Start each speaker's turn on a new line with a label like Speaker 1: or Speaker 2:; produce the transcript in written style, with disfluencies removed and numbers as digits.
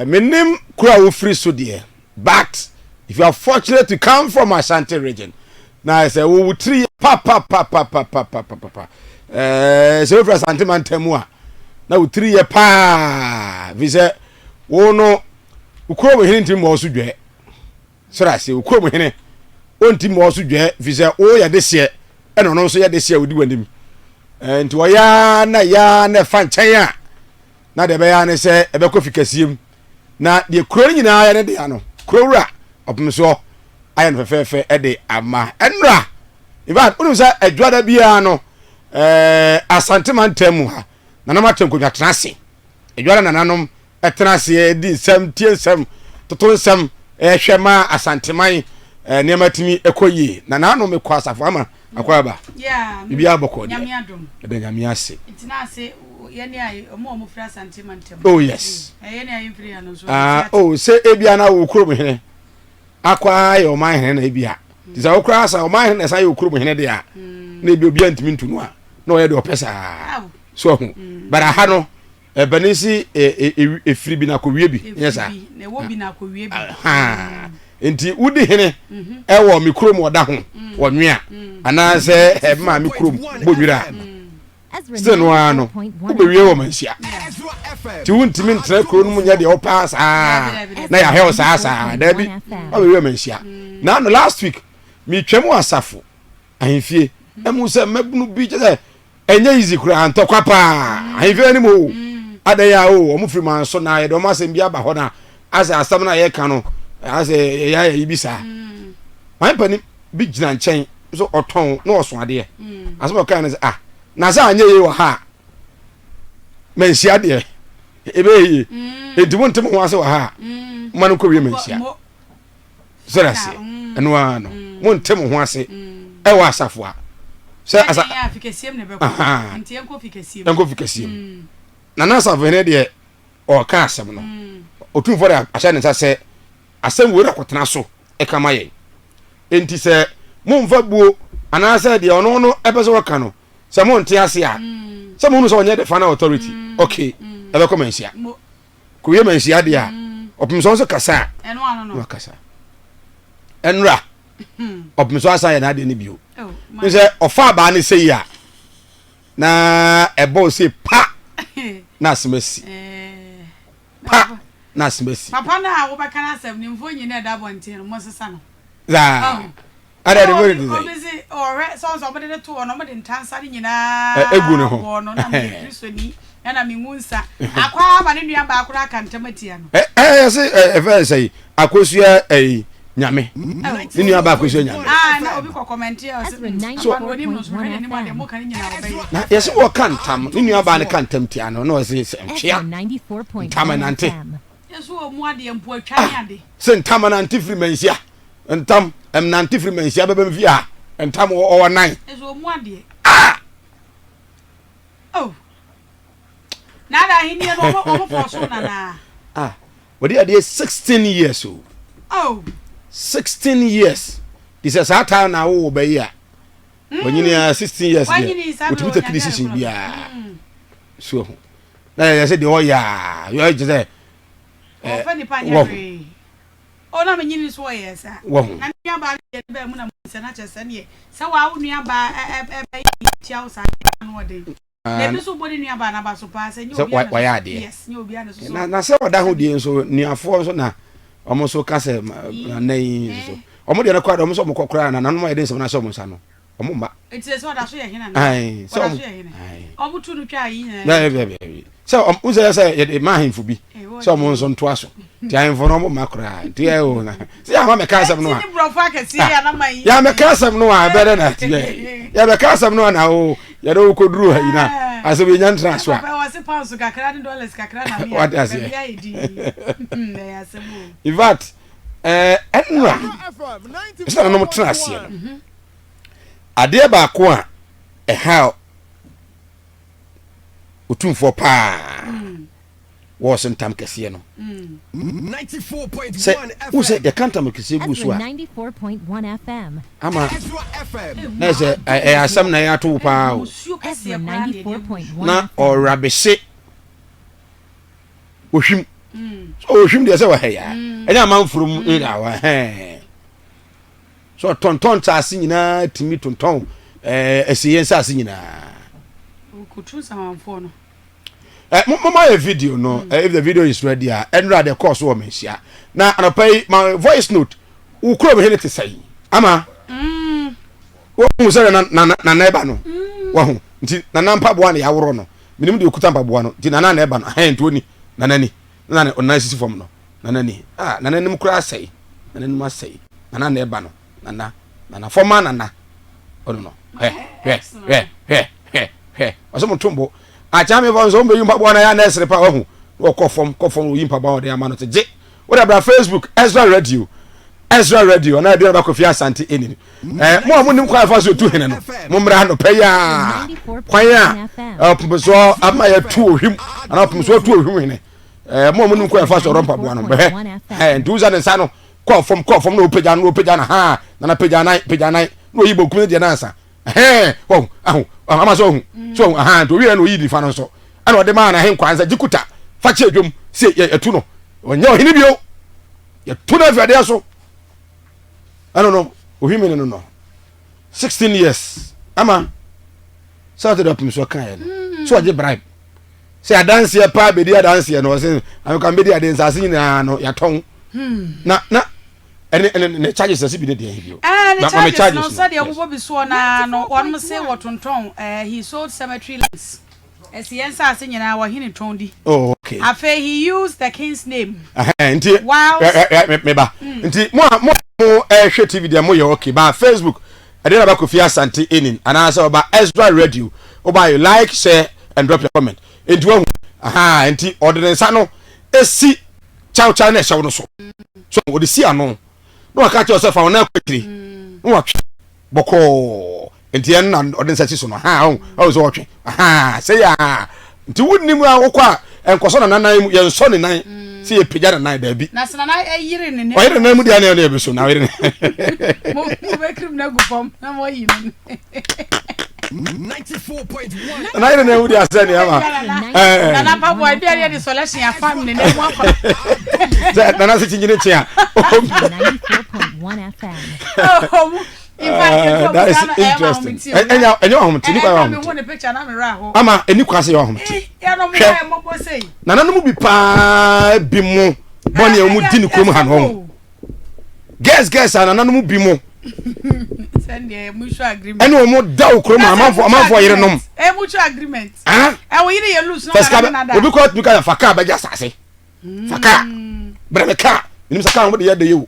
Speaker 1: Menim kuro a wofiri so deɛ, but if you are fortunate to come from Ashanti region, na sɛ wo tiri yɛ papapapapapapapa, sɛ wofiri Asante mantam mu a, na wo tiri yɛ paa, fi sɛ wo no, wo kurom hene ntumi mmɔ wo so dwɛ. Sɔrɔ ase, wo kurom hene ɔnti mmɔ wo so dwɛ, fi sɛ woyɛ dehyeɛ, ɛna ɔno nso yɛ dehyeɛ a ɔdi w'anim. Nti ɔyɛ na yɛ na ɛfa nkyɛn a, na deɛ ɛbɛyɛ ara ne sɛ ɛbɛkɔ fi kɛseɛ mu, na deɛ kuro no nyinaa yɛ ne dea no, kuro wura ɔpemsoɔ ayɛ no fɛfɛɛfɛ de ama. Ɛnora, in fact, wonim sɛ adwada biara no, ɛɛ Asante mantam mu ha, nananom atɛ nkonnwa tena ase. Adwada nananom tena ase di nsɛm, tie nsɛm, toto nsɛm, hwɛ ma Asanteman nneɛma tumi kɔ yie. Na nanom mekɔ asafo ama akɔ aba. Biribiara bɔkɔɔ deɛ. Ɛda Nyame ase. Oh yes. Ah, oh sɛ ebia na wo kurom hene akɔ ayɛ ɔman hene na ebia. Te sɛ wokora sa ɔman hene na ɛsan yɛ wo kurom hene deɛ a, na ebi obiara ntumi ntu no a, na ɔyɛ deɛ ɔpɛ saa. So ahu. But aha no, ɛbɛne si efiri bi na akɔwie bi, nyɛ saa. Nti wodi hene ɛwɔ me kurom ɔda ho wɔ nwea anaasɛ ɛma me kurom bɔ nwira a. Still no ara no, wobɛwie wɔ manhyia. Nti wontumi ntena kuro no mu nyɛ deɛ wopaa saa na yɛahwɛ wo saa saa. Daabi, wabɛwie wɔ manhyia. Na no last week, metwam wɔ asafo ahemfie na mu sɛ mmabunu bi kyɛ sɛ ɛnyɛ easy koraa ntɔkwa paa ahemfie anim o. Adɛn a o, wɔn firi manso na yɛde wɔn asɛm bi aba hɔ na asɛ asɛm no a yɛka no asɛ yɛyɛ ayɛ yi bi saa. Maame panin bi gyina nkyɛn nso ɔtɔn na ɔso adeɛ mm. Asɛm ɔkae no sɛ, ah, na sɛ anyɛ yie wɔ ha a, manhyia deɛ ɛbɛyɛ yie mm. Enti monte mo ho ase wɔ ha a mm. Moma no nkɔwie manhyia sɛde aseɛ ɛno ara no monte mo ho ase ɛwɔ asafo a sɛ asa ɛnkɔ fi kɛseɛ mu na na asafo hene deɛ ɔka asɛm no ɔtumfoɔ de ahyɛ ne nsa sɛ asɛm wei na kɔtena so ka ma yɛn. Enti sɛ momfa buo anaasɛ deɛ ɔno no ɛpɛ sɛ ɔka no sɛ monte ase a, sɛ mohunu sɛ ɔnyɛ the final authority, okay, ɛbɛkɔ manhyia. Kɔwie manhyia deɛ a, ɔpem sɛ ɔnso kasa a, na wakasa. Ɛnora, ɔpem sɛ asan yɛ n'adeɛ no bio. Ne sɛ ɔfa abaa no sɛ yi a, na ɛbɔ ose pa na asɛm asi. Pa na asɛm asi.
Speaker 2: Papa no a wobɛka n'asɛm no mfonyin na ɛda abɔnten no, monsesa no.
Speaker 1: Zaa. Ada de bɔne te sɛ.
Speaker 2: Obi se ɔhwɛ sɛ ɔsɛ ɔmode no to hɔ no ɔmode ntansa no nyinaa
Speaker 1: egu ne ho.
Speaker 2: Bɔɔ no na meyɛ Kristoni ɛna mengu nsa. Akɔ ama ne nua baa koraa aka ntam atia no.
Speaker 1: Ɛ ɛ yɛse ɛfɛ sɛ yi akosua ɛyi nyame. Ne nua baa akosua nyame.
Speaker 2: Ah na obi kɔ kɔmɛnte a ɔse papa no onim no so hwɛ n'anim adeɛ mo ka ne nyinaa ɔbɛyɛ.
Speaker 1: Na yɛse wɔka ntam ne nua baa no ka ntam tia no na ɔse sɛ ntwea ntam ɛnante.
Speaker 2: Yɛso wɔ mu adeɛ mpo atwa ne ade.
Speaker 1: Sɛ ntam ɛnante firi manhyia. Ntam ɛnante firi manhyia bɛbɛ mfie ha ntam ɔwɔ nan.
Speaker 2: Yɛso wɔ mu adeɛ.
Speaker 1: Ah!
Speaker 2: Oh. Na ada ahenni no ɔmo ɔmo fɔ so nana.
Speaker 1: Ah, wɔde adeɛ 16 years o.
Speaker 2: Oh.
Speaker 1: 16 years. Ti sɛ saa time na awo wɔ bɛyi a. Wɔnyini a 16 years deɛ. Wɔtumi take decision biara. So ho. Na yɛ sɛ deɛ ɔyɛ a, yɛ kyɛ sɛ.
Speaker 2: Ɔfɛ nipa nyɛ hwee. O na menyini so ɔyɛ saa.
Speaker 1: Wɔ ho.
Speaker 2: Na ne nua baa deɛ ne bɛɛ mu na mu sɛ na kyɛ sɛ neɛ sɛ waa wo nua baa ɛ ɛ ɛbɛyɛ tia wo saa deɛ ano ɔden. Na ebi nso bɔ ne nua baa n'aba so paa sɛ nyɛ obiara na
Speaker 1: wayɛ adeɛ.
Speaker 2: Yes, nyɛ obiara na soso.
Speaker 1: Na na sɛ ɔda ho die nso nuafoɔ nso na wɔn nso ka sɛ na nna yi nso so wɔn deɛ no kora deɛ wɔn nso wɔn kɔ koraa na nanom a yɛde nsɛm no ahyɛ wɔn nsa no wɔn mma.
Speaker 2: Eti sɛ ɔda so yɛ hene
Speaker 1: na. Ayi sɛ
Speaker 2: wɔn ɔda so yɛ hene. Wɔn tu no twa yi nyinaa.
Speaker 1: Bɛɛ bɛɛ bɛɛ sɛ wɔn n sɛ sɛ yɛde ma ahemfo bi sɛ wɔn nso ntoa so nti ahemfo no wɔn mma koraa nti ɛ o na sɛ yɛ ama mɛka asɛm no a yɛ mɛka asɛm no a ɛbɛdɛ na ti yɛ yɛ mɛka asɛm no a na o yɛde wo kɔduru ha yi na asɛm yɛnya ntena so a wate aseɛ in fact ɛnora sɛ nanom tena aseɛ no adeɛ baako a ɛha otumfoɔ paa wɔ so ntam kɛseɛ no sɛ wo sɛ yɛka ntam kɛseɛ gu so a ama na sɛ ɛyɛ asɛm na ɛyɛ ato wo paa o na ɔrabese ohwim. So ohwim deɛ sɛ wɔ ha ya. Ɛnyɛ amanforo mu ɛna wɔ hɛn. So ɔtontɔn nsaase nyinaa tumi tontɔn ɛɛ asieɛ nsaase nyinaa.
Speaker 2: Okutu nsamanfoɔ no.
Speaker 1: Eh, moma yɛ video no mm. eh, if the video is ready a ɛnora deɛ kɔɔ so wɔ manhyia na anɔpa yi ma voice note wo kurom hene te sɛn ama mm. wohu sɛ nana ɛba no mm. wahu nti nana mpaboa na yɛaworɔ no menim deɛ ɔkuta mpaboa no nti nana na ɛba no ahɛn nti ɔni nana ni na ɔnan sisi fam no nana ni ah nana nim koraa asɛe nana nim asɛe nana na ɛba no nana nana fɔma nana ɔno no hwɛ hwɛ hwɛ hwɛ hwɛ hwɛ ɔsɛ mo tombo akyɛ mi fɔ nso ɔmo bɛyi mpaboa na yɛ anɛsere pa ɔho na ɔkɔ fam kɔ fam oyi mpaboa ɔde ama no te gye wode bra Facebook Ezra Radio Ezra Radio anaa aduane ba Kofi Asante ɛni ɛɛ mo a mo nim kwan fa so etu hene no mo mmra anɔpɛ yi a kwan a ɔpomsoɔ ama yɛtu ohwim anaa ɔpomsoɔ tu ohwim hene ɛɛ mo a mo nim kwan fa so ɔrɔ mpaboa no bɛhɛ ɛɛ nti wusa ne nsa no kɔɔ fam kɔɔ fam na ɔpagya no ɔpagya no haa na na pagya nan pagya nan na ɔyi bonkum no deɛ nansa ɛhɛn wɔn aho ama sɛ ɔho so ɔho ahan nti owie na ɔyi nifa no nso ɛna ɔde maa n'ahenkwa nsa gye kuta fa kyɛ dwom se yɛtu no ɔnyɛ ɔhene bio yɛtu no afi adeɛ so ɛno no ohwimene no no 16 years ama sɛ ɔte dɛ ɔpem so ɔkaeɛ no so ɔgye bribe sɛ adanseɛ paa bɛdi adanseɛ no ɔsɛ anka bɛdi adeɛ nsase nyinaa no yɛatɔn hmm. na na ɛne ɛne ne charges ɛsi bi ne deɛ bio.
Speaker 2: Ɛɛ ne charges no sɛdeɛ ɔbobɔ bi soɔ naa no wɔn se wɔtontɔn ɛɛ he sold cemetery lands ɛsi yɛn nsaase nyinaa wɔhene tɔn di.
Speaker 1: Oh okay.
Speaker 2: Afei he used the king's name.
Speaker 1: Ɛhɛn nti whilst me ba hmm. nti mo a mo mo ɛhwɛ TV deɛ mo yɛ okay ba Facebook ɛdeɛ na ba Kofi Asante enin anaasɛ ɔba Ezra Radio ɔba you like share and drop your comment nti wahu aha nti ɔde ne nsa no esi kyawkyaw na ɛhyɛw no so so ɔde si ano na waka kyerɛ sɛ fa wɔn akɔ akyiri na watwe bɔkɔɔ nti ɛno na ɔde nsa si so no ha ɔho ɔho sɛ ɔtwe ha sɛ yɛ a nti wonnim a wokɔ a nkɔsɔ na nanan mu yɛnsɔ ne nan sɛ yɛpagya ne nan daabi
Speaker 2: na sɛ nana ɛyere ne
Speaker 1: ɔyere ne nan mu deɛ ne ɛne ɛbi so na ɔyere
Speaker 2: ne mo bɛkirim no agu fam na moayi no
Speaker 1: na yere na ewu di asɛ ni ama
Speaker 2: ɛɛ nana paboa ebi ayɛ de sɔlɛsin afa mi ne mu afa
Speaker 1: sɛ nana se kyinkyin kyi a that is interesting ɛnyɛ ɛnyɛ ɔhomte ni kwa yɛ ɔhomte ama ɛni kwa se yɛ ɔhomte hwɛ nana no mu bi paa bi mu bɔnne a wɔn di ne kurom ha no ɔho girls girls a nananom bi mo ɛne wɔn da wo kurom amanfoɔ amanfoɔ yerenom obi kɔ tumi ka fa kaa bɛgye asase fa kaa brɛ me kaa menim sɛ kaa wɔde yɛ de yɛ o.